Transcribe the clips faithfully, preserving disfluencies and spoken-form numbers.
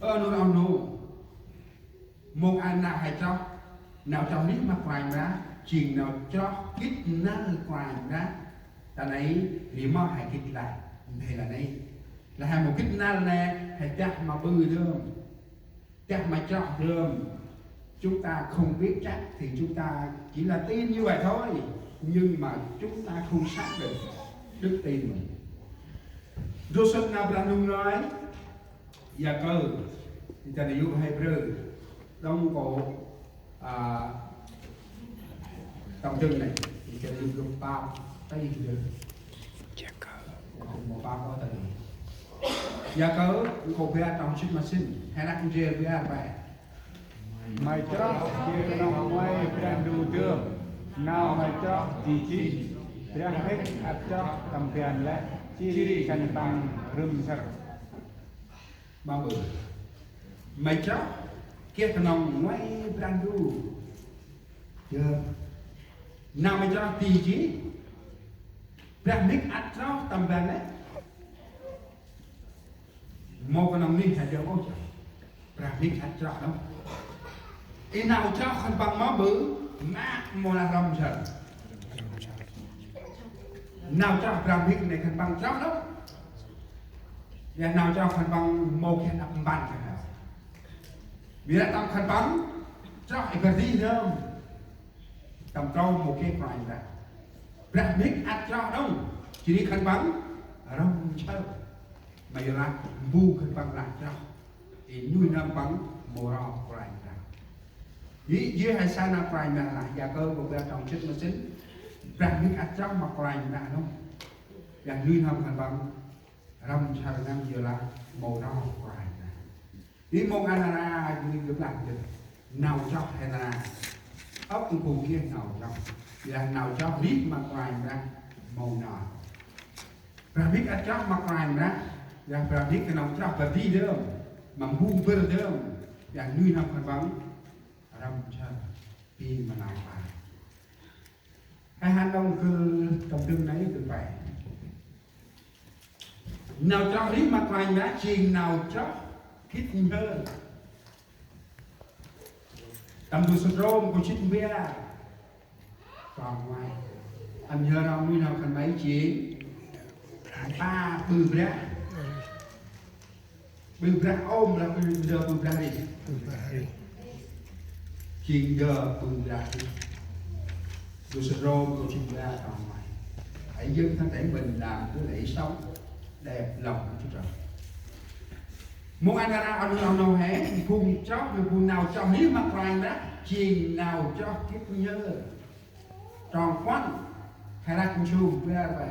Ơ, nô nô nô. Mông a nau he chroh, nau chroh rih ma Kôranh Brah, jêng nau chroh gĭt năl Kôranh Brah. Ta nây, ri ma he gĭt lah, he lah nây. Lah he mâu gĭt năl nây, he dah ma ƀư dơm. Dah ma chroh dơm. Chúng ta không biết chắc thì chúng ta chỉ là tin như vậy thôi, nhưng mà chúng ta không xác định đức tin mình. Ndrôl sĭt nau Brah Ndu ngơi, Yakơ, ta nây yô̆ Hêbrơ, đŏng kô̆, a, tâm dâng nây, ta nây yô̆ gâp pap, ta nây yô̆. Yakơ. Mâu pap ôh ta nây. Yakơ, kô̆ bar trong jê̆t ma sĭn, he lah ndrel bar pe. May chroh, geh knŏng nguay Brah Ndu dơm, nau may chroh di jêh, brah mhĭk ăt chroh tâm ban lĕ, jêh ri khân păng rŭm săr. Ma ƀư. May chroh, geh knŏng nguay Brah Ndu dơm, nau may chroh di jêh, brah mhĭk ăt chroh tâm ban lĕ. Mâu knŏng nuyh he dơm ôh, brah mhĭk ăt chroh đŏng. I nau chroh khân păng ma ƀư, maak mâu lah răm săr. Nau chroh brah mhĭk nây khân păng chroh đŏng. Yơn nau chroh khân păng mâu geh năp mpăn khân păng. Ƀiălah tâm khân păng chroh i bar dih dơm. Tâm trôm mâu geh Kôranh Brah. Brah mhĭk ăt chroh đŏng. Jêh ri khân păng răm săr. Ma yor lah mbu khân păng lah chroh. I nuih n'hâm păng mâu ro Kôranh Brah. Yor, yor he saơ nau Kôranh Brah lah, Yakơ kô̆ bar trong jê̆t ma sĭn. Brah mhĭk ăt chroh ma Kôranh Brah đŏng. Yor nuih n'hâm khân păng răm săr ngăn yor lah mâu ro Kôranh Brah. Yor mông a nar aơ, yor gâp lah jêh. Nau chroh he nar aơ. Ăp nkung geh nau chroh. Yor nau chroh rih ma Kôranh Brah mâu nau. Brah mhĭk ăt chroh ma Kôranh Brah. Yor brah mhĭk knŏng chroh bar dih dơm. Ma mbu bâr dơm. Yor nuih n'hâm khân păng răm săr. Bi ma nau a. He hăn đŏng gâp tâm dâng nây gâp pe. Nau chroh rih ma Kôranh Brah jêng nau chroh gĭt nhhơr. Tâm du sơdrôm kô̆ jê̆t ma bar. Trong nguay. Ăn nhhơr rŏng nuih n'hâm khân may jêng. Mpa ƀư brah. Ƀư brah ôm lah ƀư ndơ ƀư brah rih. Ƀư brah rih. Jêng ndơ ƀư brah rih. Du sơdrôm kô̆ jê̆t ma bar trong nguay. Hãy dâng thân thể mình làm tế lễ sống đẹp lòng Đức Chúa Trời. Mông a nar aơ, a nô, a nô he, phung chroh, phung nau chroh rih ma Kôranh Brah, jêng nau chroh gĭt nhhơr. Trong păn, he lah nsum bar pe.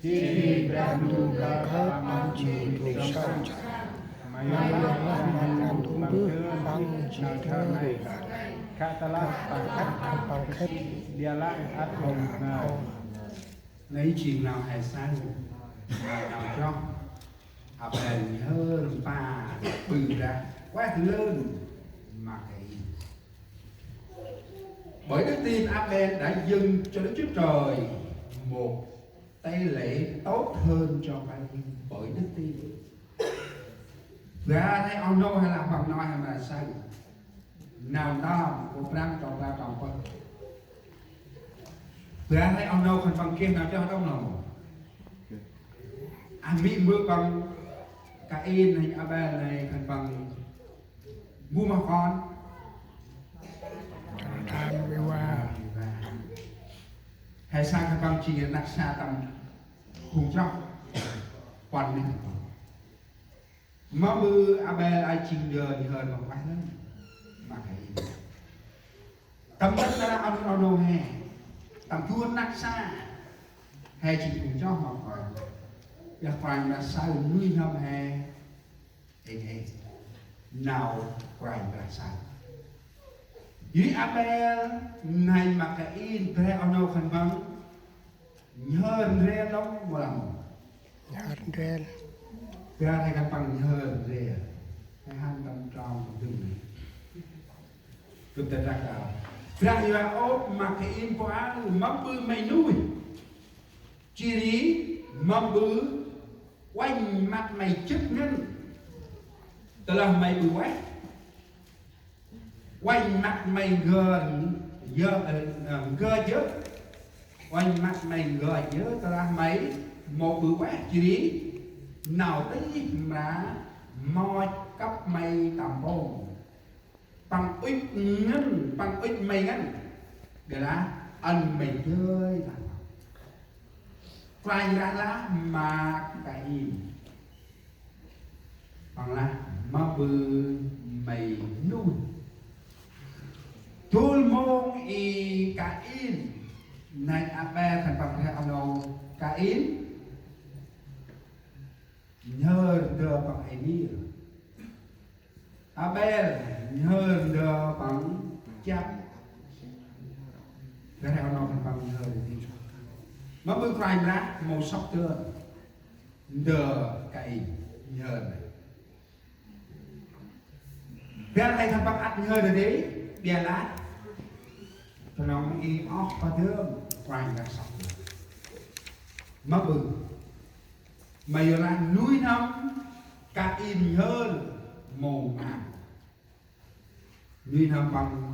Jêh ri Brah Ndu gâp păng jêng phung sŏng săr. Ma yor lah ma Brah Ndu mbơh păng jêng nau chroh nây, khă tơlah păng ăt khân păng khât, ƀiălah ăt hŏm ngơi. Nây jêng nau he saơ, nau chroh. Abel nhhơr mpa ƀư brah ueh lơn ma Kain. Bởi đức tin Abel đã dâng cho Đức Chúa Trời một tế lễ tốt hơn cho Kain, bởi đức tin. Bar he oh nô he lah păng nau he ma saơ. Nau ntơm kô̆ prăm trong bar trong pơh. Bar he oh nô khân păng geh nau chroh đŏng nau. A mĭn mbơh păng Kain nây, Abel nây khân păng mbu mâu kon. He saơ khân păng jêng rnăk sa tâm phung chroh păn nây. Ma ƀư Abel a jêng ndơ nhhơr ma ueh lơn ma Kain. Tâm ntŭk nar aơ oh nô he, tâm du rnăk sa he jêng phung chroh ma Kôranh. Yor Kôranh Brah saơ nuih n'hâm he, êng êng nau Kôranh Brah saơ. Yor ri Abel nây ma Kain, bar he oh nô khân păng nhhơr ndrel đŏng mâu lah mâu? Nhhơr ndrel. Bar he khân păng nhhơr ndrel. He hăn tâm trong dâng nây. Gâp tât rah đao. Brah Yêhôva ôp ma Kain pô aơ: Mâm ƀư may nuih, jêh ri mâm ƀư uănh măt may jâk ngăn, tơlah may ƀư ueh? Uănh măt may n'gơnh yơh, ơ, n'gơnh yơh. Uănh măt may n'gơnh yơh, tơlah may mâu ƀư ueh, jêh ri nau tih mra moch kăp may tâm mpông. Păng ŭch ngăn, păng ŭch may ngăn, ƀiălah ăn may dơi lah. Kôranh Brah lah ma Kain. Păng lah: Mâm ƀư may nuih? Dôl mông i Kain, năch Abel khân păng reh oh nô Kain, nhhơr ndơ păng êmir. Abel nhhơr ndơ păng jăp. Reh oh nô khân păng nhhơr ndơ. Mâm ƀư Kôranh Brah mâu sŏk dơn ndơ Kain nhhơr nây? Ƀiălah khân păng ăt nhhơr ndơ, ƀiălah knŏng i oh pa dơm Kôranh Brah sŏk dơn. Mâm ƀư? Ma yor lah nuih n'hâm Kain nhhơr mâu maak. Nuih n'hâm păng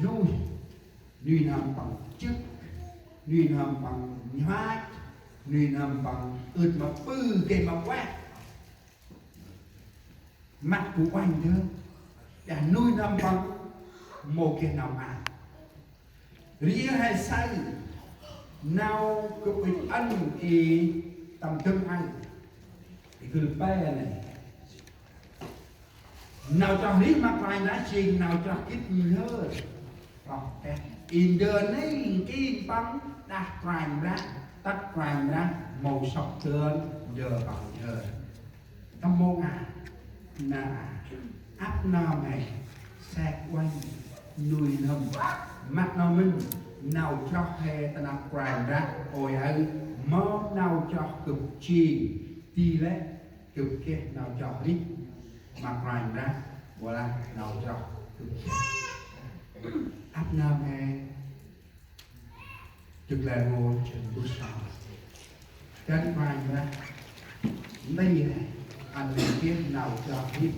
nuih, nuih n'hâm păng jâk, nuih n'hâm păng nhuach, nuih n'hâm păng ưt ma ƀư geh ma ueh. Măt bu uănh dơm, dah nuih n'hâm păng mâu geh nau maak. Ri he say nau gâp ŭch ăn i tâm dâng aơ. I gưl pe nây. Nau chroh rih ma Kôranh Brah jêng nau chroh gĭt nhhơr. Roh keh i ndơ nây nkin păng đah Kôranh Brah, tât Kôranh Brah mâu sŏk dơn ndơ păng nhhơr. Tâm mông a, na a, ăp nơm he, sek uănh, nuih n'hâm, măt nơm mĭn, nau chroh he ta năp Kôranh Brah, ôi aơ, mâm nau chroh gâp jêng, di lĕ gâp geh nau chroh rih ma Kôranh Brah, ƀiălah nau chroh gâp jêng. Ăp nơm he, dâk lĕ rngôch jêng mbơh sơm. Kơt Kôranh Brah nti he, ăn nti geh nau chroh rih.